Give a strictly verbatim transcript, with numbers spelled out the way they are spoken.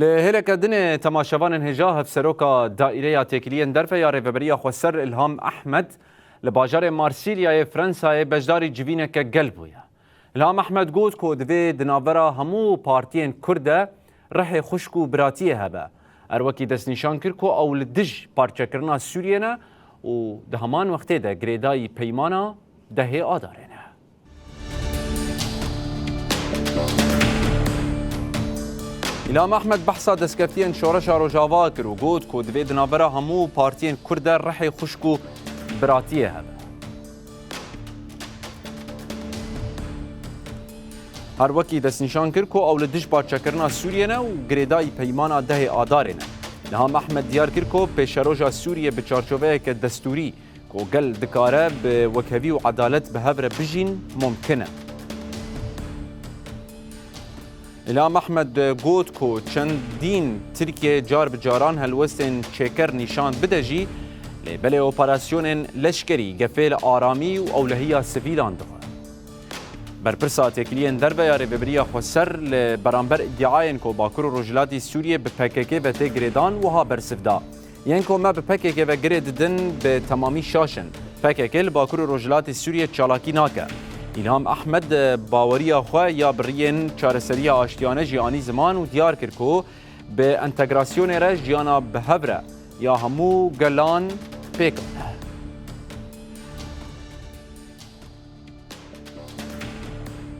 Li hêleke dinê temaşevanên hêja, hevseroka Daîreya Têkiliyên Derve ya Rêveberiya Xweser Îlham Ehmed li bajarê Marsîlyayê Fransayê beşdarî civîneke gel bûye. Îlham Ehmed got ku divê di navbera hemû partiyên Kurd de rihê xwişk û biratiyê hebe. Her wekî destnîşan kir ku ew li dij parçekirina Sûriyê ne û di heman wextê de girêdayî peymana dehê Adarê ne. Îlham Ehmed behsa destkeftiyên Şoreşa Rojava kir û got ku divê di navbera hemû partiyên Kurd de rihê xwişk û biratiyê hebe. Her wekî destnîşan kir ku ew li dij parçekirina Sûriyê ne û girêdayî peymana dehê Adarê ne. Îlham Ehmed diyar kir ku pêşeroja Sûriyê bi çarçoveyeke destûrî ku gel dikare bi wekhevî û edalet bi hev re bijîn, mumkin e. Îlham Ehmed got ku çendîn Tirkiye car bi caran helwestên çêker nîşan bide jî, lê belê operasyonên leşkerî gefê li aramî û ewlehiya sivîlan dixwe. Berpirsa Têkiliyên Derve ya Rêveberiya Xweser li beramber îdiayên ku Bakur û Rojhilatî Sûriyê bi P K K ve tê girêdan wiha bersiv da: Yên ku me bi P K K ve girê didin bi temamî şaş in. P K K li Bakur û Rojhilatê Sûriyê çalakî nake. Îlham Ehmed baweriya xwe ya bi riyên çareseriya aştiyane jî anî ziman û diyar kir ku bi entegrasyonê re jiyana bi hev re ya hemû gelan pêk e.